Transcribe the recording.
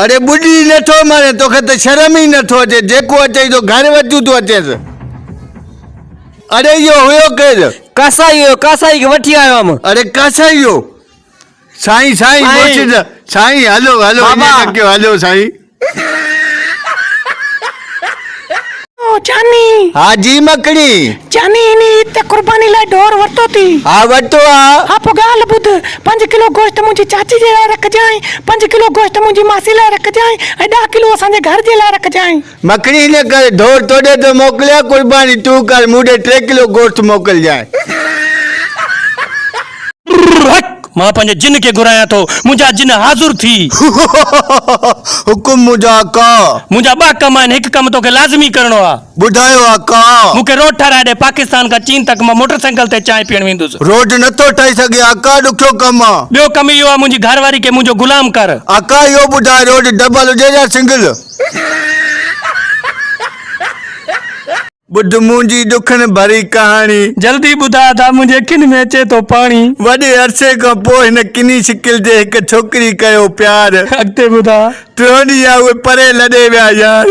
اڙي ٻڏي نٿو مرين توکي ته شرم ئي نٿو اچي جيڪو اچئي ٿو گهر وٺيون ٿو اچيس. اڙي اهو هيو ڪير؟ ڪاسائي هيو ڪاسائي کي وٺي آيو هيم. اڙي ڪاسائي هيو؟ سائين سائين مرشد سائين هلو هلو ائين نه ڪيو هلو سائين. او جاني. ها جي مکڻي. جاني هن عيد تي قرباني لاء ڍور ورتو ٿي. ها ورتو آ. ها پوء ڳالهه ٻڌ، پنج ڪلو گوشت منهنجي چاچي جي لاء رکجانء، پنج ڪلو گوشت منهنجي ماسي لاء رکجانء ۽ ڏهه ڪلو اسان جي گهر جي لاء رکجانء. مکڻي هن ڪري ڍور توڏي ٿو موڪليان، قرباني تون ڪر، مون ڏي ٽي ڪلو گوشت موڪلجانء. حق! مان پنهنجي جن کي گهرايان ٿو، منهنجا جن حاضر ٿي. حڪم منهنجا آقا. منهنجا ٻه ڪم آهن، هڪ ڪم توکي لازمي ڪرڻو آهي. ٻڌايو آقا. مون کي روڊ ٺهرائي ڏي، پاڪستان کان چين تڪ مان موٽر سائيڪل تي چانهه پيئڻ ويندس. روڊ نٿو ٺهي سگهي آقا، ڏکيو ڪم آ. ٻيو ڪم اهو آهي، منهنجي گهر واري کي منهنجو غلام ڪر. آقا اهو ٻڌاء روڊ ڊبل هجي يا سنگل؟ ٻڌ منهنجي ڏکن ڀري ڪهاڻي. جلدي ٻڌاء ادا منهنجي اکين ۾ اچي ٿو پاڻي. وڏي عرصي کان پوء هن ڪني شڪل جي هڪ ڇوڪري ڪيو پيار. اڳتي ٻڌاء. ٽيون ڏينهن اهي پري لڏي ويا يار.